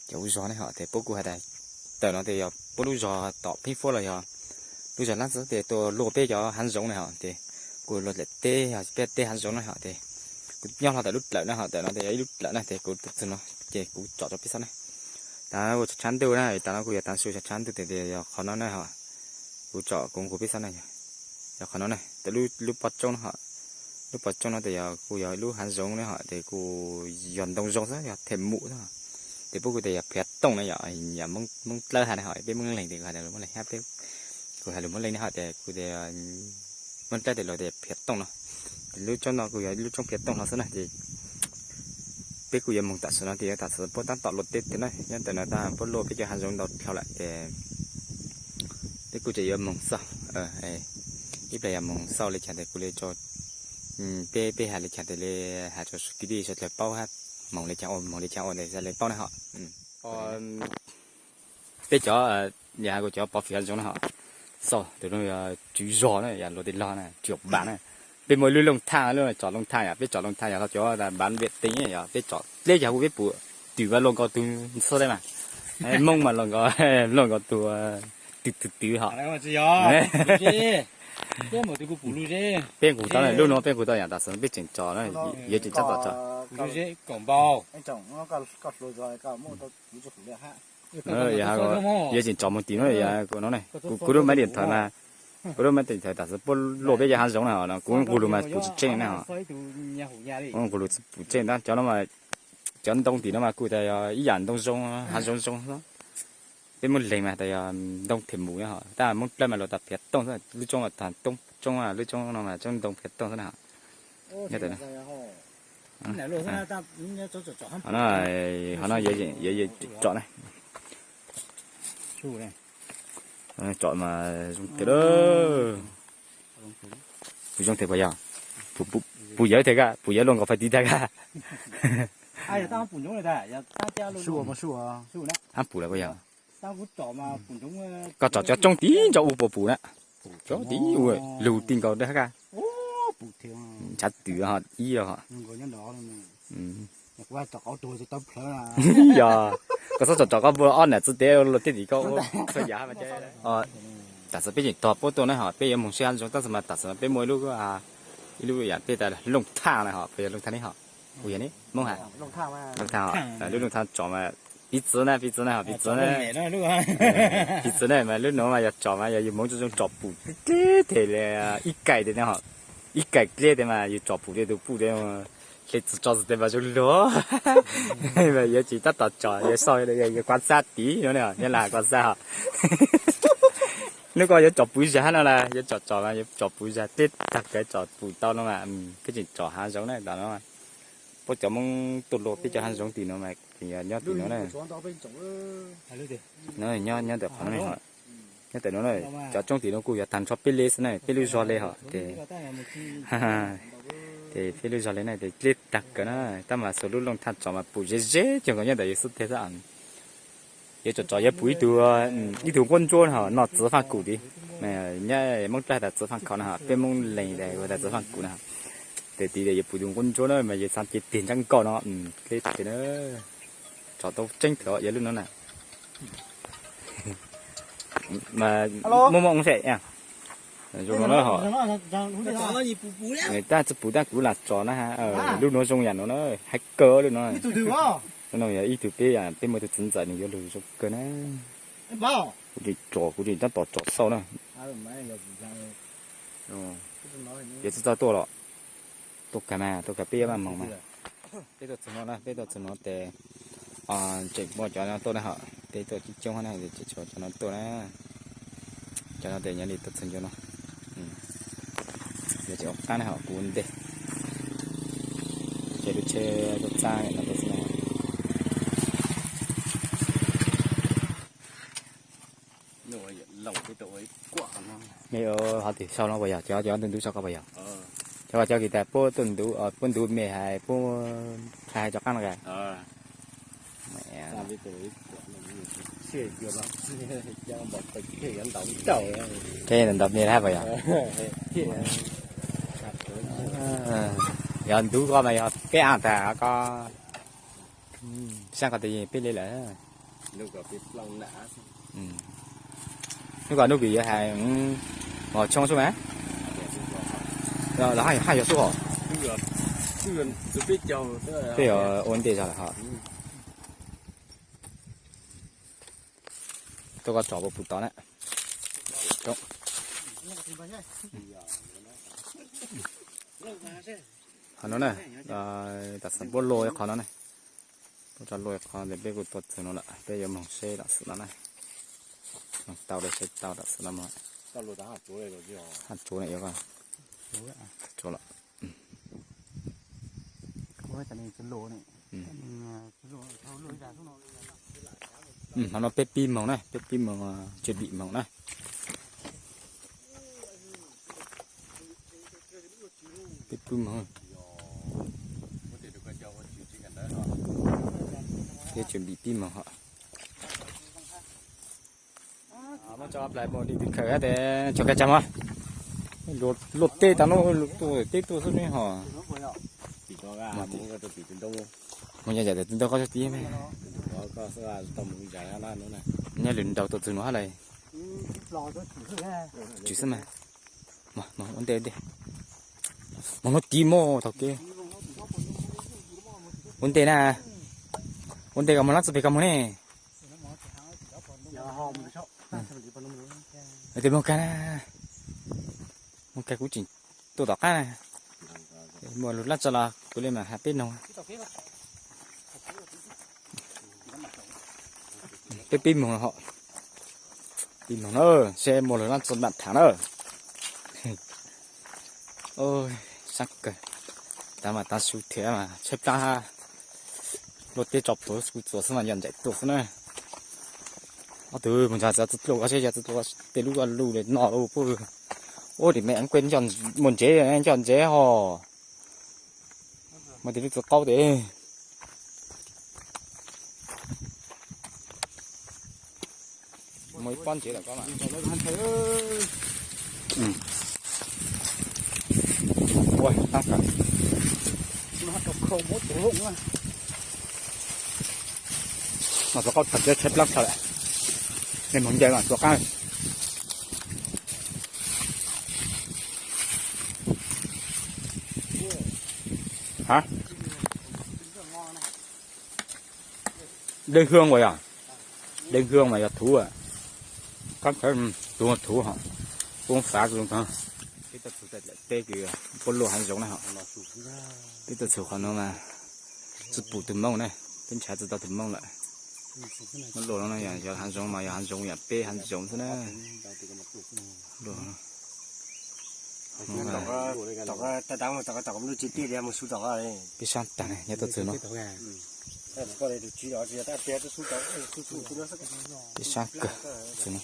cov lub zog ne hos, ces puab kuj has tas tawm no tes yog puab lub zog tom Pheej Fuab los yog lub zog Lab Xab tes tuaj luaj peb cov hav zoov ne hos, ces kuj luaj teb, peb teb hav zoov na hos, ces kuv nyob hlo tawm lub dlawm na hos, tawm no tes yog ib lub dlawm na, ces kuv txug no ces kuv tsom rau peb xauj na. Tas no kuj tshav ntuj na, tas no kuj yog tav su tshav ntuj tes yog qhov no na hos, kuv tsom kuv nqus peb xauj na, yog qhov no na, lub pob tsoob no hos, lub pob tsoob no tes yog kuj yog lub hav zoov na hos, tes kuj yog ntoo zoo xwb, yog them mus xwb. Ces puab kuj tias yog phiav tooj na, yog Moob Dlawb has na hos, peb Moob Leeg tes kuv has lus Moob Leeg hab, peb kuv has lus Moob Leej ne hos, tes kuj tias Moob Dlawb tes luag tias phiav tooj no. Lub tsoob no kuj yog lub tsoob phiav tooj no xwb na, ces peb kuj yuav moog tam sim no tes yuav tam sim puab tab tom luaj teb tiag na, nyob ntawm no tab puab luaj peb cov hav zoov ntau dhau lawm ces peb kuj tseem yuav moog xauj, ib pliag yog moog xauj li cas tes kuv li tso, peb peb has li cas tes li has rau kwv tij sawv dlawg paub hab, moog li cas ua moog li cas ua tes sawv dlawg paub na hos. Peb cov, yog has kuv cov pov fim hav zoov na hos, xauj tus no yog tswv zog na, yog luag tej log na, tswv pam na. Peb muaj ib lub looj thaj, lub tsom looj thaj yog peb tsom looj thaj yog cov npav viam tees yog peb tsom dleb yog hu peb pum twm mas luaj nkaus tug ntxhw le mas, Moob mas luaj nkaus, luaj nkaus tug twm twm twm hos. Peb nqus tau lub no peb nqus tau yog tam sim peb tseem tsom na, yuav tseem tsab tom tsom. Yuav tseem tsom moog tim no, kuv lub maiv diam thawv mas, kuv lub maiv diam thawv tam sim puab luaj peb cov hav zoov na, kuv nqus lus mas pum tsis tseeb na hos. Kuv nqus lus pum tseeb tab cov no, cov ntoo tim no mas kuj tas yog ib yam ntoo zoo, hav zoov zoo. Peb Moob Leeg mas tas yog ntoo them mus na hos, tab Moob Dlawb mas luag tas phiav tooj xwb, lub tsoob mas tas toob tsoob, lub tsoob no mas tsoob ntoo phiav tooj xwb na hos. Nyob ntawm no, qhov no, qhov no yuav tsom na. Tsom mas zoo tiag lawm. Pum zoo tiag puas yog? Pum yawg tiag kag, pum yawg luaj nkaus fais tiv tag kag. Ab pum lawm puas yog? Koj tsom cov tsoob tim ntsa u puas pum na? Cov tim u lug ti nkaus dab kag. Ntshav twm ho ib yog. Yog, koj txhob tsom tsom koj npua ob nam txiv tes luag tej tim koj ua txhua yam. Tam sim peb tseem tog puab tuaj na hos, peb yuav moog saib hav zoov tab sis mas tam sim no peb muaj ib lub, ib lub yam peb tas looj thaj na hos, puas yog looj thaj ne hos? Puas yog ne Moob has? Looj thaj, lub looj thaj tsom mas piv txwv na, piv txwv na hos, piv txwv na. Piv txwv na mas lub nuav mas yog tsom mas yog yug moov zoo zoo tsom pum dleb tes li, ib kais tes na hos, ib kais dleb tes mas yug tsom pum tes tus puj tes hle txug tso xwm tes mas zoo luag. Mas yuav tsis tab tom tsom, yuav xauj yuav kuav xab tid no, nyob la kuav xab hos. Hnub ko yuav tsom puv zag no las, yuav tsom tsom mas yuav tsom puv zag dleb tag kawg tsom pum tau no mas, peb tseem tsom hav zoov na tas no. Puab cov Moob tuaj luaj peb cov hav zoov tim no mas nyob tim no na. Nyob ntawm qhov no, nyob ntawm no na, cov tsoob tim no kuj yog tag nrho peb le xwb na, peb lub zog le hos tes, tes peb lub zog le na tes dleb tag kawg na, tab mas xuas lub looj thaj tsom mas pum ze ze cog nkaus nyob ntawm yus xub tiag xwb. Yuav tsom tsom yuav pum ib tug, ib tug nquab ntsuab no noj txiv faaj kum tid. Nyob Moob Dlawb tas txiv faaj khaum na hos, peb Moob Leeg tas txiv faaj kum na hos. Tes tid yuav pum tus nquab ntsuab na mas yuav xav cev tig ntsab nkauj no, dleb tes na. Tsom tau tseeb thiab yog lub no na. Muaj muaj oo se zoo no na hos. Tab tsi pum tab kuv lam tsom na, lub nuav zoo yam nuav na, hais kawg lub no. Lub no yog ib tug peb, peb muaj tus txiv ntxawm nws yuav lug zoo kawg na. Kuv tseem tsom, kuv tseem tab tom tsom xauj na. Yuav txawj txawj tuaj los, tuaj kag mas, tuaj kag peb maj moog mas. Peb tuaj txug no na, peb tuaj txug no tes tseem muaj cov no tuaj na hos, peb tuaj coob coob na, tseem tshuav cov no tuaj na. Cov no tes nyob li tuaj txug ncu no, yuav tseem ua qab na hos kuv ua ntej. Ces lub tsheb tuaj txab no tuaj xwb na. Ho tim sau no puas yog, cov cov ntub ntub sau koj puas yog? Cov koj cov kis tas puab tuaj ntub, puab ntub me hais puab hais cov qab no kag. Ntawm me hab puas yog? Yog ntub koj mas yog peb am tas koj saib koj tes peb le lawm. Hnub kom hnub kom yuav hais mos tshoob xwb mas. Los haj yog xub hos. Peb yog ua ntej zog lawm hos. Tuaj koj tsom puas pum tod na. Qhov no na, tam sim puab luaj ib qho no na. Puab tso luaj ib qho ntawd peb kuj tuaj txug no lawm, peb yuav moog seb tam sim no na. Moog tau li seb tau tam sim no mog. Haj tsuav na yuav koj. Tsuav lawm. Qhov no peb pib moog na, peb pib moog, tseem pib moog na. Peb pib moog. Peb tseem pib pib moog hos. Muab tso plais mus dim tis khawm tes tso kag tsag mog. Luaj teb tas no, luaj teb tuaj xwb ne hos. Mus yam yam tes tus ntawd koj tib me. Nyob lwm nraud tuaj txug no hab lais. Tsis xwb mas. Ua ntej, ua ntej. Moog nuav tiv mog thaum kev. Ua ntej na. Ua ntej koj moog lab tsi pem koj moog ne. Tes moog kag na. Moog kag kuv tseem tuaj tom qab na. Muaj lug lab tso los kuv li mas has peb noog. Peb pib moog hos. Pib moog na, seb muaj lug lab tso mam tham na. Sab kawg. Tav mas tav su thiab mas tshaib plab hab. Luaj teb tso plhuav kuv txuas xwb mas yog ncaim tuaj xwb na. Ob tug mus nrog txiv txwj dluj koj seb txiv dluj tej lub luj li no lub puab. Ua dim me kuj nco mus ntsev, nco ntsev hos. Muaj tej lub txiv qaub tes. Muaj ib pob ntsev lawm koj mas. Ua tab kawg. No txiv qaub thaum tshaib plab tshaj lawm. Nej moog ncaim mas tuav qaab. Hab. Dej hwj as yog, dej hwj mas yog thuv, kab khav tus thuv hos, poob fav. Peb tuaj txug teb kws puab luaj haav zoov na hos, peb tuaj txug qhov no mas tsi pum tug Moob na, peb nrhav tsi tau tug Moob lawm. Muab luaj no yog haav zoov mas yog haav zoov yam peb haav zoov xwb na. Peb sab tag ne, nyob tuaj txug no. Peb sab kawg txug no.